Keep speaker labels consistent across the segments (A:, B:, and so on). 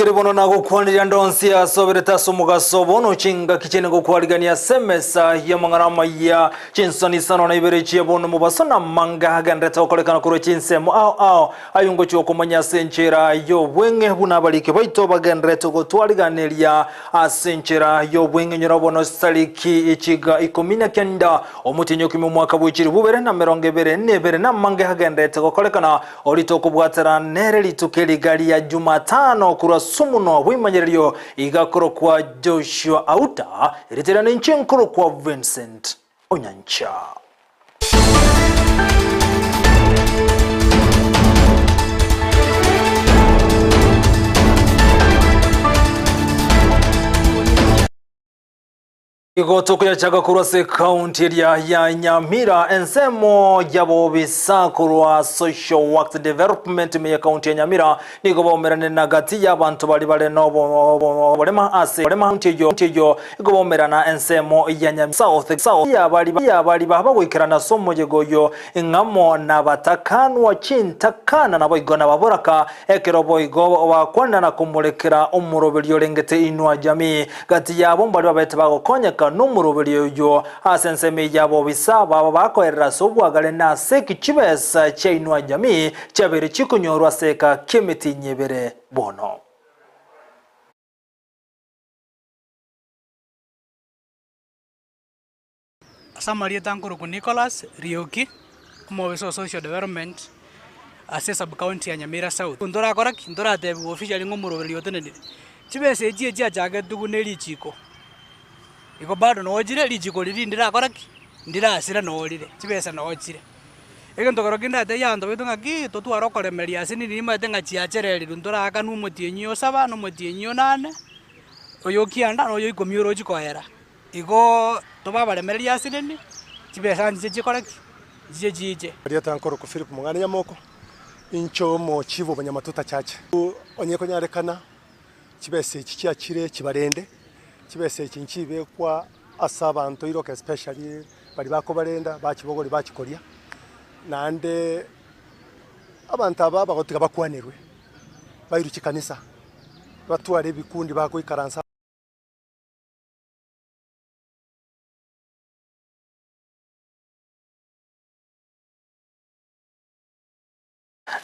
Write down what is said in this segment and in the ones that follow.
A: Nagoikire bono nagokwanirie ande onsi asoberete ase omogaso bono chingaki chiane gokwarigania ase emesa y'amang'ana amaya chinsoni isano na ibere chia bono mobaso na amanga agenderete gokorekana korwa chinsemo ao ao ayio ngochia okomanya ase enchera y'obweng'e buna abariki baito bagenderete gotwariganeria ase enchera y'obweng'e nyora bono chitariki chiga 19 omotienyi okime omwaka bwe chilifu bibere na emerongo ebere na ebere na amange agenderete gokorekana Orite okobwatera nere rituko eriga ria Jumatano korwa ase omonwa bw'emanyererio iga korokwa Joshua Auta, erieta riane inche nkorokwa Vincent Onyancha. Igo tokoyachaka korwa ase ekaunti eria ya Nyamira ensemo y'abobisa korwa Social Works Development ime y'ekaunti ya Nyamira nigo baumerane na gati y'abanto baria bare noborema ase ekaunti eyio eyio igo baumerana ensemo ya Nyamira South South y'abari y'abari bagoikerana ase omoyega oyo ng'amo nabatakanwa chintakana naboigo nababoraka Ekero boigo bakwanera na komorekera omoroberio orengete inwe jamii, gati yabo mbaria babete bagokonyeka nomoroberio oyio. Ase ensemo eyio abobisa babo bakoerera ase obwagare na ase eki chibesa chia inwe jamii chiabeire chikonyorwa ase eka ki'emetienyi ebere bono.
B: Ase amarieta nkorokwa Nicholas Rioki, omobisa o social development ase esub county ya Nyamira South. Ntorakora ki? Ntoratebiwa officially ng'a omorobereria otenenire. Chibesa echi echiachagetwe buna erichiko, igo bado nochire richiko riria ndirakora ki? Ndirasira norire, chibesa nochire. Egento kero kende ndatebie abanto baito ng'aki, totware okoremereria ase nini nimanyete ng'a chiachererirwe ntorakanwe omotienyi osaba, na omotienyi onane, oyo okianda, na oyo ikomi orochi koera. Igo tobe abaremereria ase rende, chibesa nchiche chikore ki? Nchiche chiiche.
C: Erieta nkorokwa Philip Mong'ina Nyamoko, inche omochief o Nyamatuta Church. Onye konyarekana chibesa echi chiachire chibarende, chibesa echi nchibekwa ase abanto iroka especially baria bakobarenda bachibogoria bachikoria, naende abanto aba bagotiga bakwanerwe, bairwe chikanisa, batware ebikundi bagoikaransa.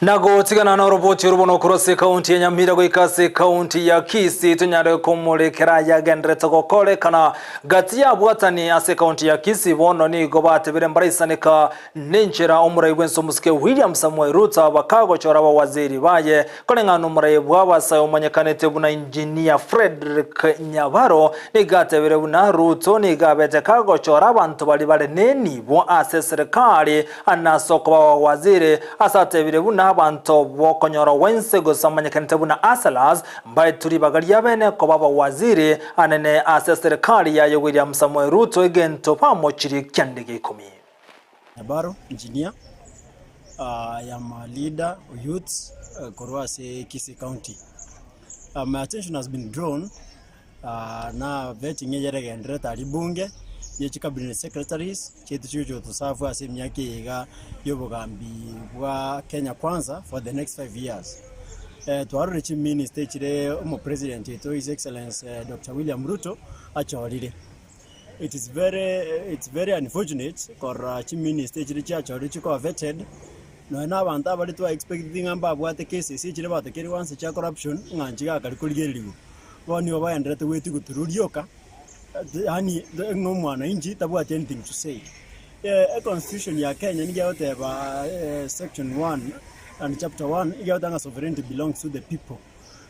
A: Na gotigana noroboti oru bono korwa ase ekaunti ya Nyamira goika ase ekaunti ya Kisii tonyare komorekera ayagenderete gokorekana gati y'abwatani ase ekaunti ya Kisii bono nigo batebire mbaraisaneka nenchera omorai bwense omosike William Samoei Ruto bakagochora abawaziri baye Koreng'ana nomoraia bw'abasae omanyekanete buna Engineer Fredrick Nyabaro nigo atebire buna Ruto nigo abete kagochora abanto baria bare nenibo ase eserekari ane ase okoba abawaziri ase atebire buna abanto bokonyora gwense gose amanyekanete buna hustlers mbaetwe ribaga riabene koba abawaziri anene ase eserekari yaye William Samoei Ruto egento bamochirie kiande gia ikomi.
D: Nyabaro, Engineer, I am a leader o youths korwa ase Kisii County. My attention has been drawn na vetting eye eregenderete aria bunge ye chicabinet secretaries chiaito chigochi gotoserve ase emiaka eye iga ya obogambi bwa Kenya Kwanza for the next 5 years. Twarorire chiminister echire omopresident oito His Excellency Doctor William Ruto achorire. It is very it's very unfortunate korora chiminister echire chiachorire chikoba vetted, nonya na abanto abare twa expect ng'a mbabwate cases echire batakeire ase chia corruption ng'a nchigakari korigererigwa. Bono nigo bagendererete goetia goturwa rioka, yaani ng'a omwananchi tabwati anything to say. Econstitution ya Kenya nigo egoteba section one and chapter one, nigo egoteba ng'a sovereignty belongs to the people.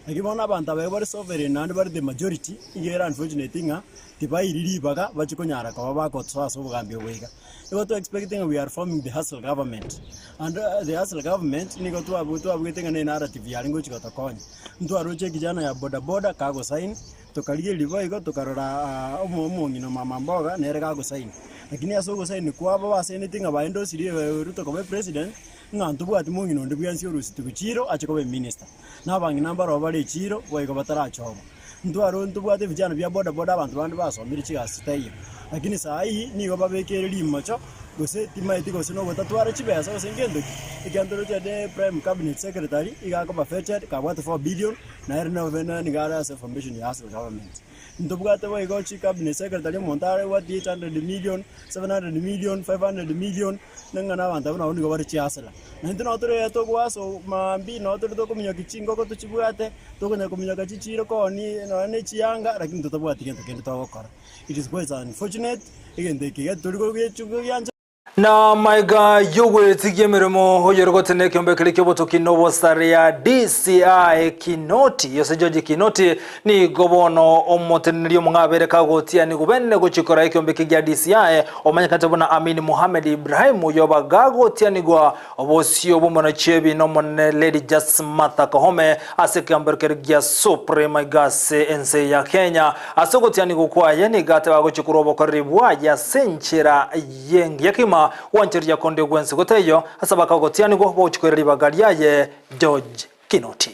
D: Naki bono abanto aba bare sovereign naende bare the majority, iga ere unfortunate ng'a tibairi ribaga bachie konyara koba bagotoa ase obogambi obo iga. Nigo to expect ng'a we are forming the hustle government and the hustle government nigo twabu twabugete ng'a ne narrative yarenge gochia gotokonya. Ntwaroche ekijana ya boda boda kagosign, tokarigereria boigo tokarora omo omong'ina mama mboga nere gagosign. Lakini ase ogosign kwabo basaineti ng'a baendosirie Ruto koba epresident, ng'a ntobwati mong'ina onde bwensi orusitigwe chiiro ache koba eminister. Na abang'ina mbarabwo bare echiiro, boigo batarachorwa. Ntware ntobwate ebichano bia boda boda abanto bande basomire chigasi chitaiyo. Lakini saa hii nigo babekeire rimocho, gose timaeti gose nogotatwara chibesa gose ngento ki. Ekiagera toroche ande prime cabinet secretary iga akoba vetted kabwate 4 billion na ere nabo nigo are ase foundation ya hustler government. Ntobwate boigo chi cabinet secretary omonto arebwate 800 million, 700 million, 500 million, nang'ana abanto abwo nabo nigo bare chihustler. Na intwe nabo tore togoaso maambia nabo tore tokominyokia chingoko tochibwate, tokonya kominyoka chichiro koonia nonya ne chianga lakini totabwati gento kende togokora. It is quite unfortunate, egento eke iga tori kogiancha.
A: Na maiga y'ogwetigia emeremo oyore gotena ekeombe keria ki'obotoki na obosaria DCI Kinoti gose George Kinoti nigo bono omoteneneri omong'abere kagotianigwa bene gochikora ekeombe eke gia DCI omanyekanete buna Amin Mohamed Ibrahim oyoba gagotianigwa obosio bw'omonachiebi n'omonene Lady Justice Martha Koome ase ekeambero keria gia Supreme iga ase ense ya Kenya. Ase ogotianigwa kwaye nigo ateba agochia korwa obokoreri bwaye ase enchera y'engiya kegima gwanchereria konde gwensi gotaiyo ase abakagotianigwa bogochia koira ribaga riaye George Kinoti.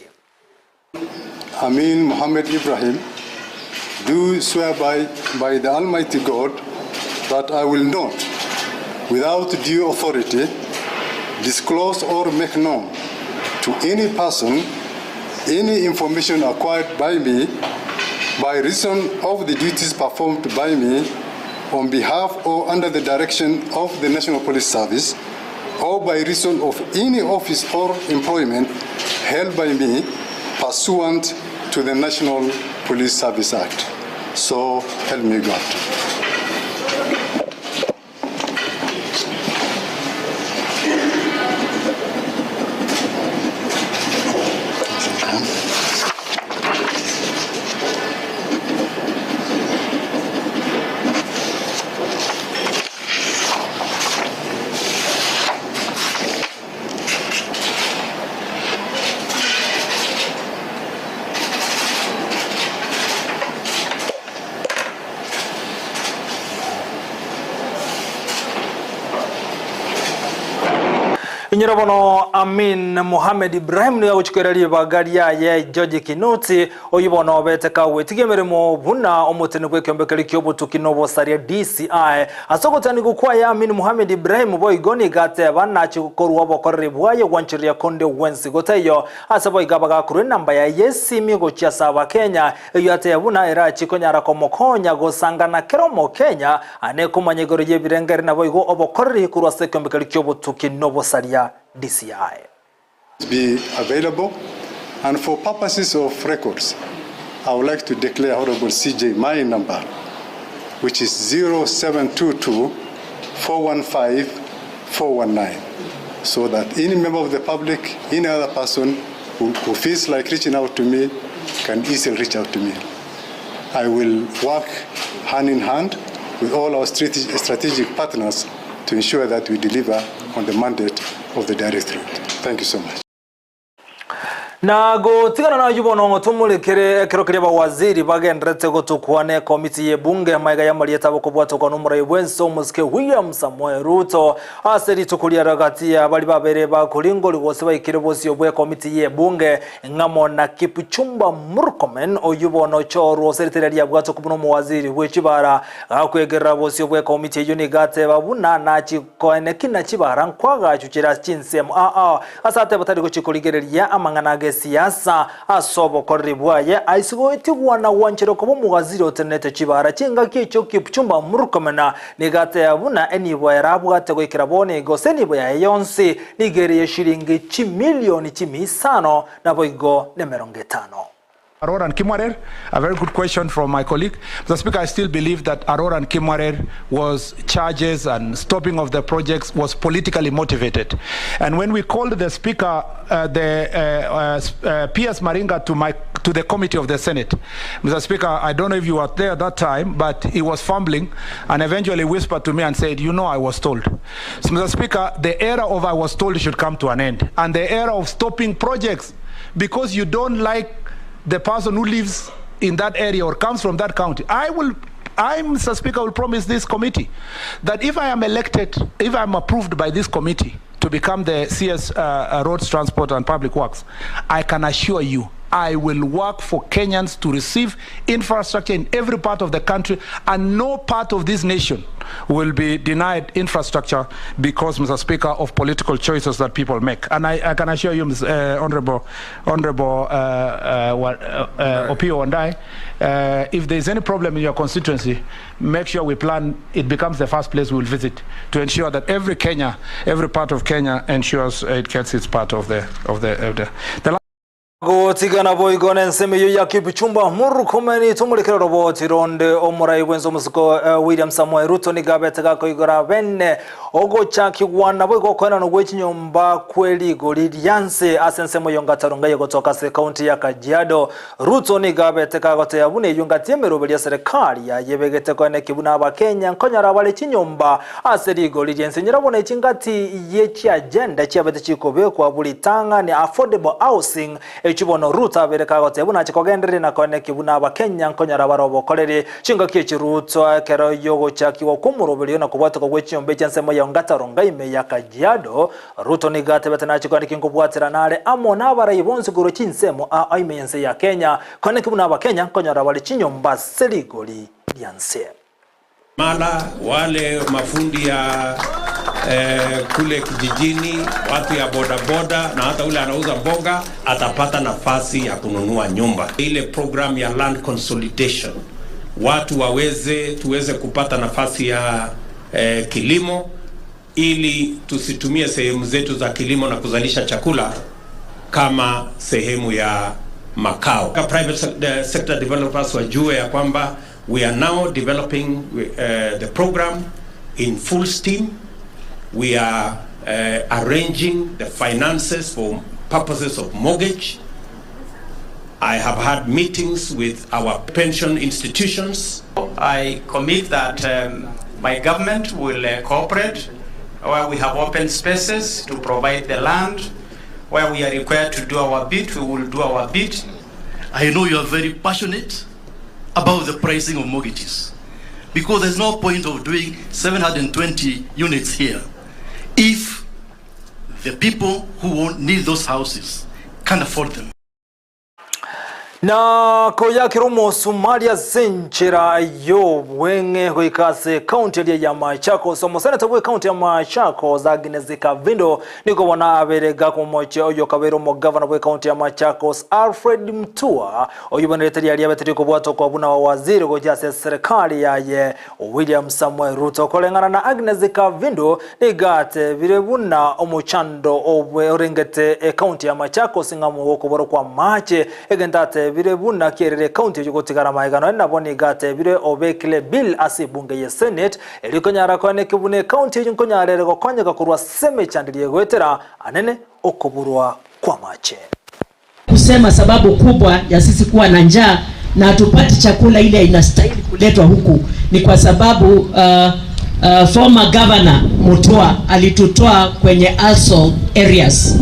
E: Amin Mohammed Ibrahim, do swear by, by the Almighty God that I will not, without due authority, disclose or make known to any person any information acquired by me by reason of the duties performed by me on behalf or under the direction of the National Police Service or by reason of any office or employment held by me pursuant to the National Police Service Act. So help me God.
A: Inyora bono Amin Mohamed Ibrahim nigo agochikera ribaga riaye George Kinoti Oyio bono obete kagwetigia emeremo buna omoteni bw'ekeombe keria ki'obotuki na obosaria DCI. Ase ogotanigwa kwaye Amin Mohamed Ibrahim boigo nigo ateba nache korua obokoreri bwaye gwanchereria konde gwensi gotaiyo. Ase boigo abagakorwa enamba yaye y'esimi gochia ase Abakenya eyio ateba buna erachie konyara komokonya gosangana kera Omokenya ane komanya igoro y'ebirengeri naboigo obokoreri korwa ase ekeombe keria ki'obotuki na obosaria DCI.
E: Be available and for purposes of records I would like to declare Honorable CJ my number which is 0722 415 419 so that any member of the public, any other person who, who feels like reaching out to me can easily reach out to me. I will work hand in hand with all our strategic partners to ensure that we deliver on the mandate of the directorate. Thank you so much.
A: Na gotigana nayio bono ng'a tomorekere ekero keria abawaziri bagendererete gotukwa nekomiti y'ebunge amaiga y'amarieta abokobwatokwa n'omorai bw'ense omosike William Samoei Ruto ase rituko ria ragati ya baria babere bakoringori gose baikire bosio bw'ekomiti y'ebunge ng'amo na Kipchumba Murkomen oyio bono ochorwa ase ritera riabwatokwa buna omowaziri bw'echibara Gakwegerera bosio bw'ekomiti eyio nigo ateba buna nachikoeneki na chibara nkwagachuchera chinsemo aa ase ateba tari gochia korigereria amang'ana agesiasa ase obokoreri bwaye aise goetigwa na gwancherwa koba omogaziri otenenete chibara chingaki echio Kipchumba Murkomen nigo ateba buna enibo erabwate goikera bono iga gose enibo yaye yonsi nigo ere ye shilingi chimilioni chimia isano naboigo nemerongo etano.
F: Aror and Kimwarer, a very good question from my colleague. Mr. Speaker, I still believe that Aror and Kimwarer was charges and stopping of the projects was politically motivated. And when we called the speaker, the PS Maringa to my to the committee of the Senate, Mr. Speaker, I don't know if you were there at that time, but he was fumbling and eventually whispered to me and said, you know, I was told. So, Mr. Speaker, the era of I was told should come to an end. And the era of stopping projects because you don't like the person who lives in that area or comes from that county. I will, I, Mr. Speaker, will promise this committee that if I am elected, if I am approved by this committee to become the CS Roads, Transport and Public Works, I can assure you I will work for Kenyans to receive infrastructure in every part of the country and no part of this nation will be denied infrastructure because, Mr. Speaker, of political choices that people make. And I, I can assure you, Mr. Honorable, Honorable Opiyo Wandayi, if there is any problem in your constituency, make sure we plan, it becomes the first place we will visit to ensure that every Kenya, every part of Kenya ensures it gets its part of the, of the, of the, the
A: Gotigana boigo nensemo eyio ya Kipchumba Murkomen tomorekere roboti ronde omorai bwense omosiko William Samoei Ruto nigo abete gakoigora bene ogochakigwa naboigo okoenanwa gwe chinyomba kwe rigori rianse ase ensemo eyio ngataronga eye gotoka ase ekaunti ya Kajiado. Ruto nigo abete kagoteba buna eyio ngati emeroberi ya serikali yaye ebegete koeneki buna abakenya nkonyora bare chinyomba ase rigori riense nyirabwo echingati ye chiagenda chiabete chikobekwa buri tang'ani affordable housing echio bono Ruto abere kagoteba buna ache kogendereria na koeneki buna abakenya nkonyora bare obokoreri chingaki echi Ruto ekero yogochakigwa kw'omoroberio na kobwatoka gwe chinyomba echi ensemo ya Ongata Rongai ime ya Kajiado Ruto nigo atebete nache koeneki nkobwaterana are amo nabarai bonsi korwa chinsemo aa ime y'ense ya Kenya koeneki buna abakenya nkonyora bare chinyomba ase rigori rianse.
G: Mala wale mafundi ya eh, kule kijijini, watu ya bodaboda na hata ule anauza mboga atapata nafasi ya kununua nyumba. Ile program ya land consolidation, watu waweze tuweze kupata nafasi ya eh, kilimo ili tusitumie sehemu zetu za kilimo na kuzalisha chakula kama sehemu ya makao. Private sector developers wajue ya kwamba we are now developing the program in full steam. We are arranging the finances for purposes of mortgage. I have had meetings with our pension institutions.
H: I commit that my government will cooperate where we have open spaces to provide the land. Where we are required to do our bit, we will do our bit.
I: I know you are very passionate about the pricing of mortgages because there's no point of doing 720 units here if the people who won't need those houses can't afford them.
A: Na koyakera omosumari ase enchera y'obweng'e goika ase ekaunti eria ya Machakos. Omoseneta bw'ekaunti ya Machakos Agnes Kavindo nigo bono abere gakomochia oyo okabeire omogavana bw'ekaunti ya Machakos Alfred Mutua oyio bono erieta riaye riabete rikobwatokwa buna waziri gochia ase eserekari yaye William Samoei Ruto. Koreng'ana na Agnes Kavindo nigo atebire buna omochando obwe orengete ekaunti ya Machakos ng'a omogokoboro kwa amache egento atebire buna kierire ekaunti eyio gotigara magega nonye nabo nigo atebire obekire bill ase ebunge ye Senate erio konyara koeneki buna ekaunti eyio nkonyara ere gokonyeka korwa ase emechanderio egoetera anene okoborwa kw'amache.
J: Kusema sababu kubwa ya sisi kuwa na njaa na hatupati chakula ile inastahili kuletwa huku ni kwa sababu former governor Mutua alitutoa kwenye ASAL areas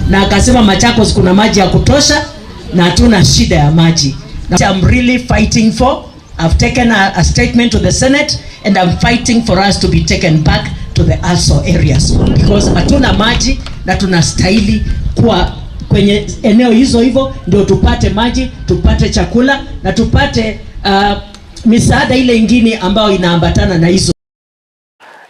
J: na akasema Machakos kuna maji ya kutosha na hatuna shida ya maji. I'm really fighting for I've taken a statement to the Senate and I'm fighting for us to be taken back to the ASAL areas because hatuna maji na tunastahili kuwa kwenye eneo hizo hivyo ndio tupate maji, tupate chakula na tupate misaada ile ingine ambayo inaambatana na hizo.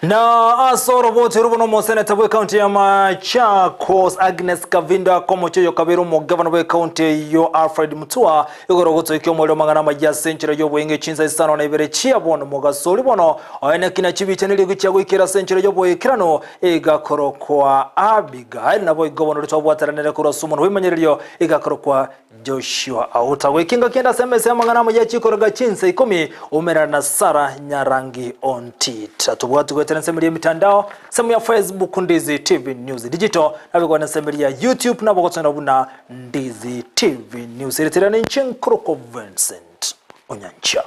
A: Na ase oroboti oru bono omoseneta bw'ekaunti ya Machakos Agnes Kavinda akomochia oyo kabere omogavana bw'ekaunti eyio Alfred Mutua igoro gotoikia omorero amang'ana amaya ase enchera y'oboinge chinsa isano na ibere chia bono mogaso ori bono oene kina chibicha nerigo chia goikera ase enchera y'oboikeranu igakorokwa Abigail nabo igo bono ritwabwateranere korwa ase omonto bw'emanyererio igakorokwa Joshua Auta gwekinga kenda ase emesa y'amang'ana amaya chikoroga chinsa ikomi umerana na Sara Nyarangi Ontita tobwati goetera ensemo ya emitandao ensemo ya Facebook Ndizi TV News Digital nabigwana ensemo ya YouTube nabo gotona buna Ndizi TV News ereterane inche Nkoroko Vincent Onyancha.